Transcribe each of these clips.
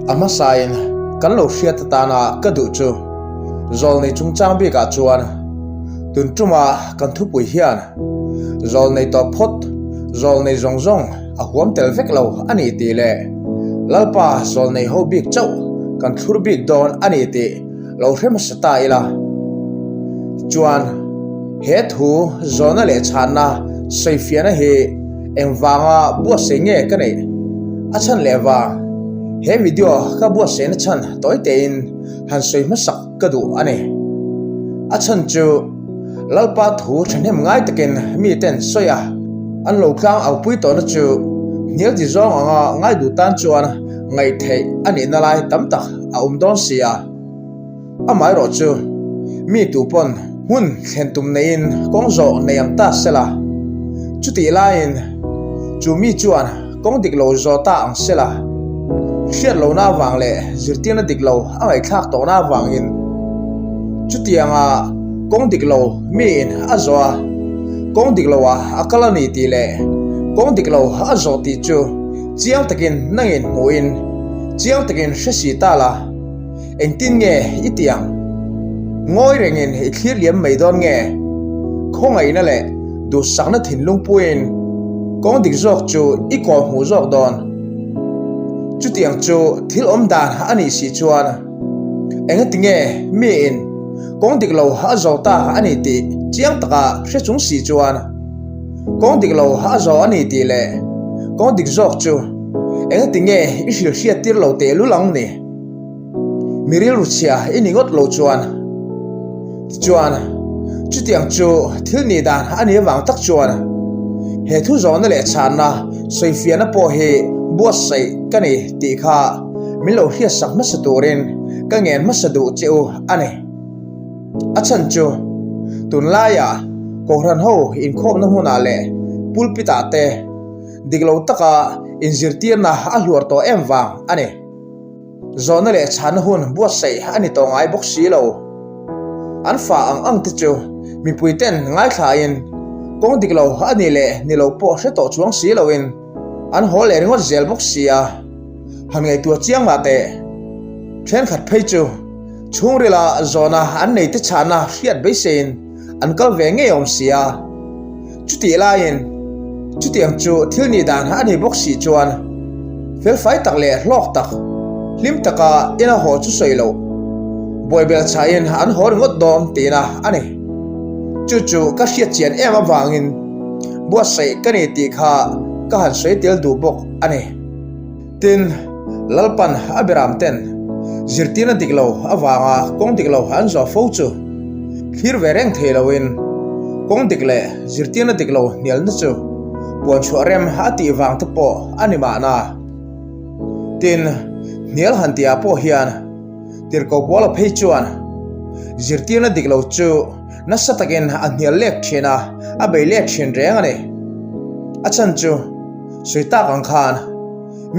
A hmasain kan lo hriat atana ka duh chu Zawlnei chungchang bikah chuan tun tuma kan thupui hian Zawlnei tawh phawt, Zawlnei zawng zawng a huam tel vek lo a ni tih leh Lalpa Zawlnei ho bik chauh kan thlur bik dawn a ni tih lo hre hmasa ta ila. Tichuan, he thu zawhna leh chhanna sawifiahna hi engvanga buatsaih nge ka neih? A chhan leh vang, he video ka buatsaihna chhan tawi tein han sawi hmasak ka duh a ni. A chhan chu Lalpa thu thahnem ngai takin miten sawi a, an lo tlang aupui tawhna chu hnial ti zawng anga ngai duh tan chuan ngaih theih a nihna lai tam tak a awm dawn si a. Amaherawh chu mi tu pawn hmun thlen tum neiin kawng zawh nei ang ta sela, chutih laiin chu mi chuan kawng dik lo zawh ta ang sela, hriat lohna avang leh zirtirna dik lo a ngaihthlak tawhna avangin chutianga kawng dik lo miin a zawh a, kawng dik loah a kal a ni tih leh kawng dik lo a zawh tih chu chiang takin nangin hmuhin chiang takin hre si ta la. Engtin nge i ti ang? Ngawi rengin i thlir liam mai dawn nge? Khawngaihna leh duhsakna thinlung puiin kawng dik zawk chu i kawl hmuh zawk dawn. Chutiang chu thil awm dan a nih si chuan engati nge miin kawng dik lo a zo ta a ni tih chiang taka hre chung si chuan kawng dik lo a zo a ni tih leh kawng dik zawk chu engati nge i hrilhhriat tir lo tehlul ang ni? Mi rilru chhia i ni ngawt lo chuan. Tichuan, chutiang chu thil nih dan a nih avang tak chuan he thu zawhna leh chhanna sawifiahna pawh hi buatsaih ka ni tih kha min lo hriatsak hmasa turin ka ngen hmasa duh che u a ni. A chhan chu tunlaiah Kohhran ho inkhawmna hmunah leh pulpit ah te dik lo taka inzirtirna a hluar tawh em vang a ni. Zawhna leh chhanna hun buatsaih a ni tawh ngai bawk si lo. An fa ang ang te chu mipui ten ngaithlain kawng dik lo a nih leh ni lo pawh hre tawh chuang si loin an haw leh ringawt zel bawk si a, han ngaihtuah chiang mah teh. Thenkhat phei chu chhungrila zawhna an nei te chhanna hriat beiseiin an kal ve ngei awm si a. Chutih laiin chutiang chu thil nih dan a ni bawk si chuan felfai tak leh hlawk tak, hlim taka ina haw chu sawi loh, buaibel chhahin an haw ringawt dawn tihna a ni. Chu chu ka hriat chian em avangin buatsaih ka ni tih kha ka han sawi tel duh bawk a ni. Tin, Lalpan a beram ten zirtirna dik lo avanga kawng dik lo an zawh fo chu thlir ve reng thei loin kawng dik leh zirtirna dik lo hnialna chu puanchhuah rem a tih vang te pawh a ni mahna. Tin, hnial han tihah pawh hian Tirhkoh Paula phei chuan zirtirna dik lo chu nasa takin a hnial lek thin a, a bei lek thin reng a ni. A chhan chu sawi tak ang khan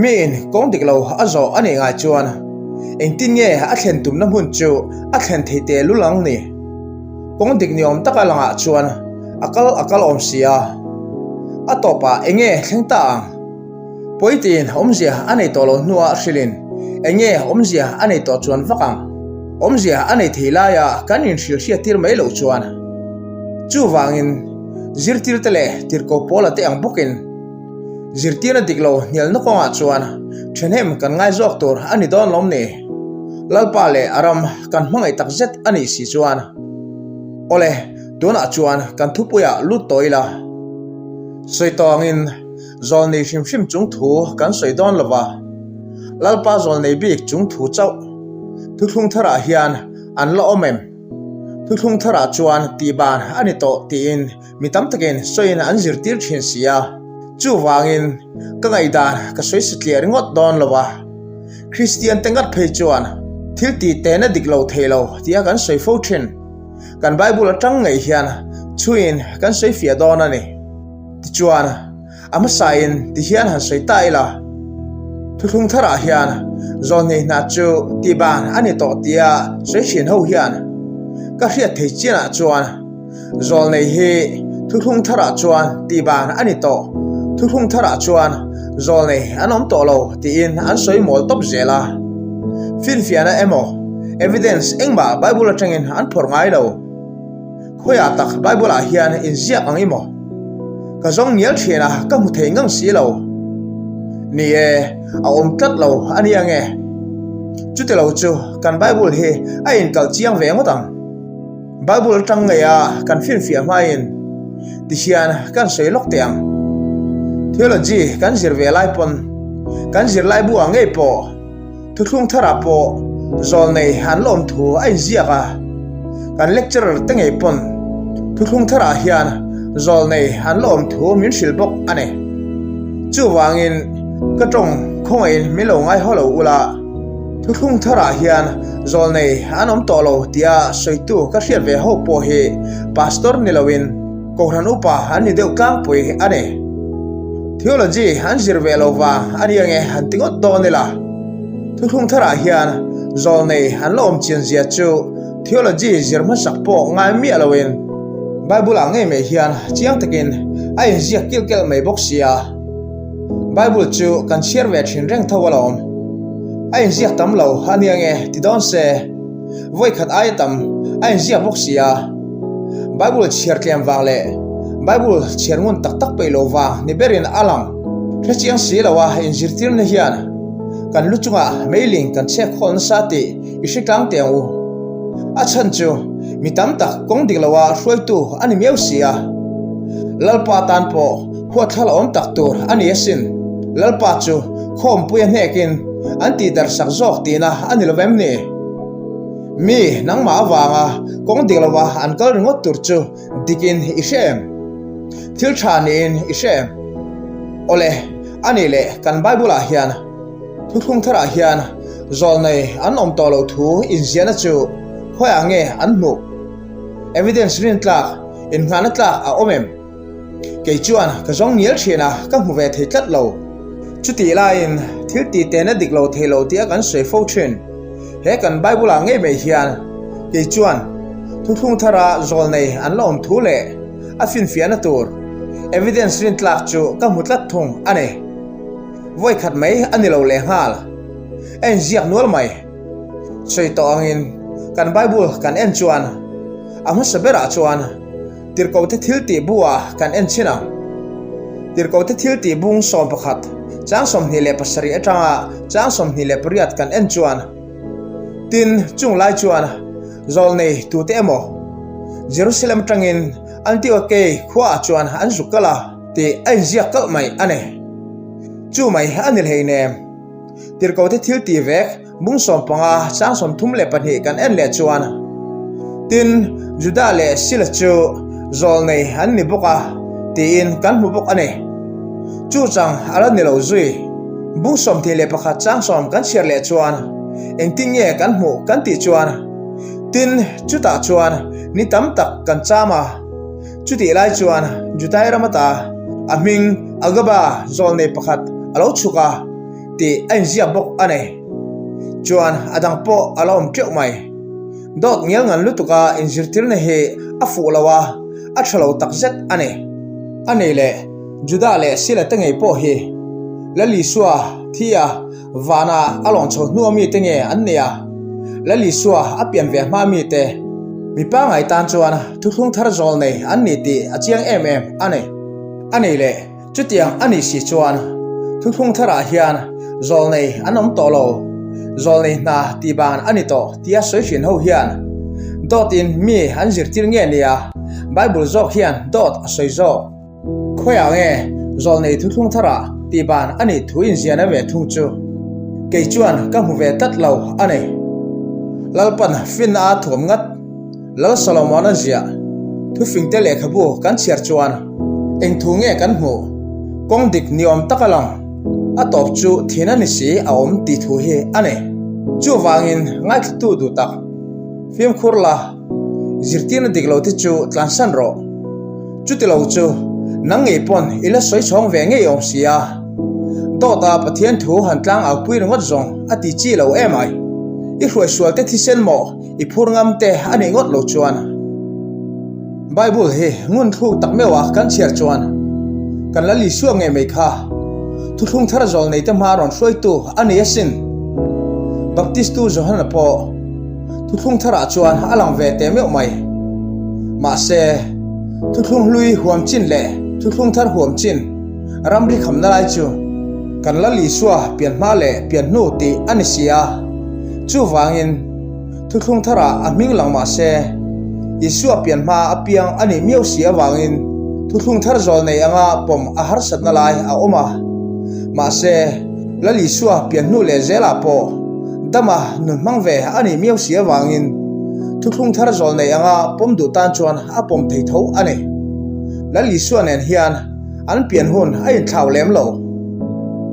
miin kawng dik lo a zawh a nih ngai chuan engtin nge a thlen tumna hmun chu a thlen thei teh lul ang ni? Kawng dik ni awm taka langah chuan a kal a kal awm si a, a tawpah eng nge thleng ta ang? Pawitiin awmzia a nei tawh lo hnuah hrilhin eng nge awmzia a nei tawh chuan vak ang? Awmzia a nei thei laia kan inhrilhhriat tir mai loh chuan. Chuvangin zirtirte leh tirhkoh pawla te ang bawkin zirtirna dik lo hnialna kawngah chuan thahnem kan ngai zawk tur a ni dawn lawm ni? Lalpa leh a ram kan hmangaih tak zet a nih si chuan. Awle, tunah chuan kan thupuiah lut tawh ila. Sawi tawngin Zawlnei hrim hrim chung thu kan sawi dawn lo va, Lalpa zawlnei bik chung thu chauh thuthlung tharah hian an la awm em? Thuthlung tharah chuan tihban a ni tawh tiin mi tam takin sawiin an zirtir thin si a, chuvangin ka ngaihdan ka sawi satliah ringawt dawn lo va, Kristian te ngat phei chuan thil tih tehna dik lo thei lo tia kan sawi fo thin. Kan Bible atang ngei hian chhuiin kan sawi fiah dawn a ni. Tichuan, a hmasain ti hian han sawi ta ila, Thuthlung tharah hian zawlnei hna chu tihban a ni tawh tia sawi thin ho hian ka hriat thei chianah chuan zawlnei hi thuthlung tharah chuan tihban a ni tawh, thuthlung tharah chuan zawlnei an awm tawh lo tiin an sawi mawl tawp zel a. Finfiahna emaw evidence engmah Bible atangin an phawrh ngai lo. Khawiah tak Bible ah hian inziak ang i maw? Ka zawng ngial thin a, ka hmu thei ngang si lo. Ni e, a awm tlat lo a nia nge? Chuti lo chu kan Bible hi a inkalh chiang ve ngawt ang. Bible atang ngei a kan finfiah hmain tihian kan sawi lawk teh ang. Theology kan zir ve lai pawn kan zirlaibu ah ngei pawh Thuthlung tharah pawh zawlnei an la awm thu a inziak a, kan lecturer te ngei pawn thuthlung tharah hian zawlnei an la awm thu min hrilh bawk a ni. Chuvangin ka tawng khawngaihin min lo ngai haw lo ula, thuthlung tharah hian zawlnei an awm tawh lo tia sawitu ka hriat ve ho pawh hi pastor ni loin Kohhran upa an ni deuh tlangpui a ni. Theology an zir ve lo vang a nia nge han ti ngawt dawn ila. Thuthlung tharah hian zawlnei an la awm chian zia chu theology zir hmasak pawh ngai miah loin Bible ah ngei mai hian chiang takin a inziak kilh kelh mai bawk sia. Bible chu kan chhiar ve thin reng tho alawm. A inziak tam lo a nia nge ti dawn se. Vawi khat aia tam a inziak bawk si a, Bible chhiar tlem vang leh Bible chhiar ngun tak tak peih lo vang ni berin a lang. Hre chiang si lo a inzirtirna hian kan lu chungah meiling kan chhek khawl nasa tih i hre tlang teh ang u. A chhan chu mi tam tak kawng dik loa hruaitu a ni miau si a. Lalpa tan pawh huatthlala awm tak tur a ni asin. Lalpa chu khawmpuia hnekin an tihdarh sak zawk tihna a ni lo vem ni? Mi nangmah avanga kawng dik lova an kal ringawt tur chu dikin i hre em? Thil tha niin i hre em? Awle, a nih leh kan Bible-ah hian thuthlung tharah hian zawlnei an awm tawh loh thu inziahna chu khawiah nge an hmuh? Evidence rintlak, innghahna tlak a awm em? Kei chuan ka zawng ngial thin a, ka hmu ve thei tlat lo. Chutih laiin thil tih tehna dik lo thei lo tia kan sawi fo thin. He kan Bible ah ngei mai hian kei chuan thuthlung thara zawlnei an la awm thu leh a finfiahna tur evidence rintlak chu ka hmu tlat thung a ni. Vawi khat mai a ni lo lehnghal. A inziak nual mai. Sawi tawh angin kan Bible kan en chuan a hmasa berah chuan Tirhkohte thil tih buah kan en chhin ang. Tirhkohte thil tih bung 11, chang 27 atanga chang 28 kan en chuan, Tin, chung lai chuan zawlnei tute emaw Jerusalem atangin Antiochei khuaah chuan an zuk kal a, tih a inziak kalh mai a ni. Chu mai a ni hleinem. Tirhkohte thil tih vek Bung 15, chang 32 kan en leh chuan, Tin, Juda leh Sila chu zawlnei an ni bawk a, tiin kan hmu bawk a ni. Chu chang a la ni lo zui. Bung 21 chang sawm kan chhiar leh chuan, engtin nge kan hmuh kan tih chuan, Tin, chutah chuan ni tam tak kan cham a. Chutih lai chuan Judai ram ata a hming Agaba zawlnei pakhat a lo chhuk a. tih a inziak bawk a ni. Chuan a dang pawh a la awm teuh mai. Dawt ngial ngan lutuka inzirtirna hi a fuh lo a, a tha lo tak zet a ni. A nei leh Judah leh Sila te ngei pawh hi Lal Isua thi a vana a lawn chho hnua mite nge an nia, Lal Isua a pian ve hma mite mi pangngai tan chuan thuthlung thar zawl nei an ni tih a chiang em em a ni. A nei leh Chutiang a nih si chuan thuthlung tharah hian zawlnei an awm tawh lo, zawlnei hna tih ban a ni tawh tia sawi hrin ho hian dawtin mi an zirtir nge nia Bible zawk hian dawt a sawi zawk. Khawiah nge zawlnei thuthlung tharah tih ban a nih thu inziahna ve thung chu kei chuan ka hmu ve tlat lo a ni. Lalpan finna a thuam ngat. Lal Solomon-a ziah thufingte lehkhabu kan chhiar chuan eng thu nge kan hmuh? Kawng dik ni awm taka lang, a tawp chu thina ni si a awm tih thu hi a ni. Chuvangin ngaithlatu duh tak, fimkhur la, zirtirna dik lo te chu tlansan rawh. Chuti lo chu nang ngei pawn i la sawi chhawng ve ngei awm si a. Dawta Pathian thu han tlang au pui ringawt zawng a ti chi lo em ai. I hruaisualte thisen maw? I phur ngam te a nih ngawt lo chuan Bible hi ngun thluk tak meuh a kan chhiar chuan kan Lal Isua ngei mai kha thuthlung thar zawl nei te hma rawn hruaitu a ni asin. Baptistu Johana pawh thuthlung tharah chuan a lang ve teh meuh mai. Mahse, thuthlung hlui huam chin leh thuthlung thar huam chin ramri khamna lai chu kan Lal Isua pian hma leh pian hnu tih a ni si a. Chuvangin, thuthlung tharah a hming lang mah se, Isua pian hma a piang a nih miau si avangin thuthlung thar zawl nei anga pawm a harsatna lai a awm a. Mahse, Lal Isua pian hnu leh zelah pawh dama nun hmang ve a nih miau si avangin thuthlung thar zawl nei anga pawm duh tan chuan a pawm thei tho a ni. Lal Isua nen hian an pian hun a inthlau lem lo.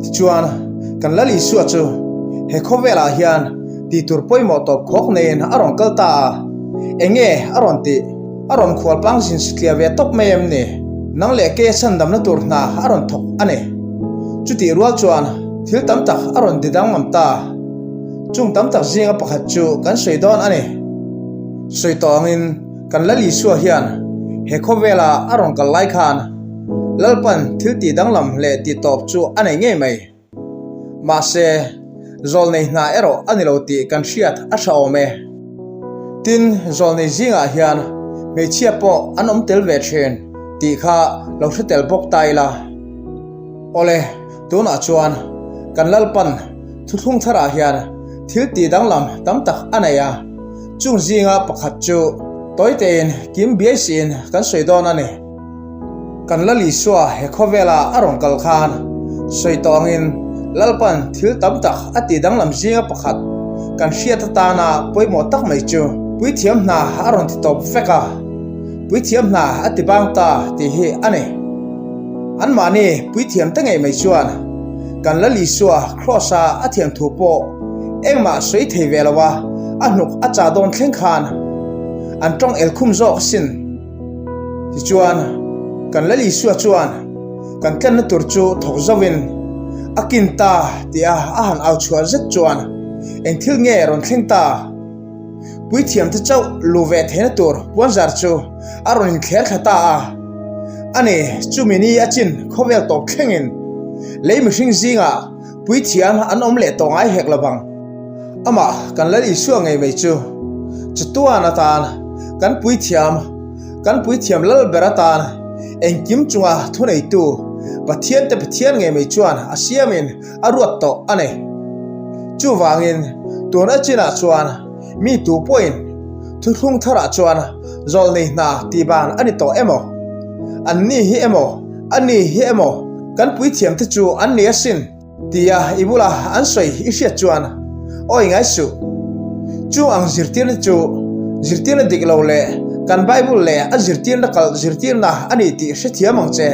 Tichuan, kan Lal Isua chu he khawvelah hian tih tur pawimawh tawp khawk neiin a rawn kal ta a, eng nge a rawn tih? A rawn khual pang zin sitliah ve tawp mai em ni? Nang leh keia chhandamna tur hna a rawn thawk a ni. Chutih rual chuan thil tam tak a rawn ti danglam ta. Chung tam tak zinga pakhat chu kan sawi dawn a ni. Sawi tawh angin kan Lal Isua hian he khawvela a rawn kal lai khan Lalpan thil tih danglam leh tih tawp chu a nei ngei mai. Mahse, zawlnei hna erawh a ni lo tih kan hriat a hra awm e. Tin, zawlnei zingah hian hmeichhia pawh an awm tel ve thin tih kha lo hre tel bawk ta ila. Awle, tunah chuan kan Lalpan thuthlung tharah hian thil tih danglam tam tak a nei a, chung zinga pakhat chu tawitein kim biai siin kan sawi dawn a ni. Kan Lal Isua he khawvela a rawn kal khan sawi tawh angin Lalpan thil tam tak a tih danglam zinga pakhat kan hriat atana pawimawh tak mai chu puithiam hna a rawn ti tawp vek a, puithiam hna a ti bang ta tih hi a ni. Anmahni puithiam te ngei mai chuan kan Lal Isua Kraws-a a thiam thu pawh engmah sawi thei ve lo a, a hnuk a chah dawn thleng khan an tawng elkhum zawk asin. Tichuan, kan Lal Isua chuan kan tlenna tur chu thawk zauhin a kin ta tia a han au chhuah zet chuan eng thil nge rawn thleng ta? Puithiamte chauh lu ve theihna tur puanzar chu a rawn inthler thla ta a. Ani, chumi ni a chin khawvel tawp thlengin lei mihring zingah puithiam an awm leh tawh ngai hek lovang. Amah kan Lal Isua ngei mai chu chatuan atan kan puithiam, kan puithiam lal ber atan engkim chunga thuneitu Pathiante Pathian ngei mai chuan a siamin a ruat tawh a ni. Chuvangin tun a chinah chuan mi tu pawhin thuthlung tharah chuan zawlnei hna tihban a ni tawh emaw, anni hi emaw, ani hi emaw kan puithiamte chu an ni asin. Tia i bula an sawi i hriat chuan awi ngai suh. Chung ang zirtirna chu zirtirna dik lo leh kan Bible leh a zirtirna kalh zirtirna a ni tih hrethiam ang che.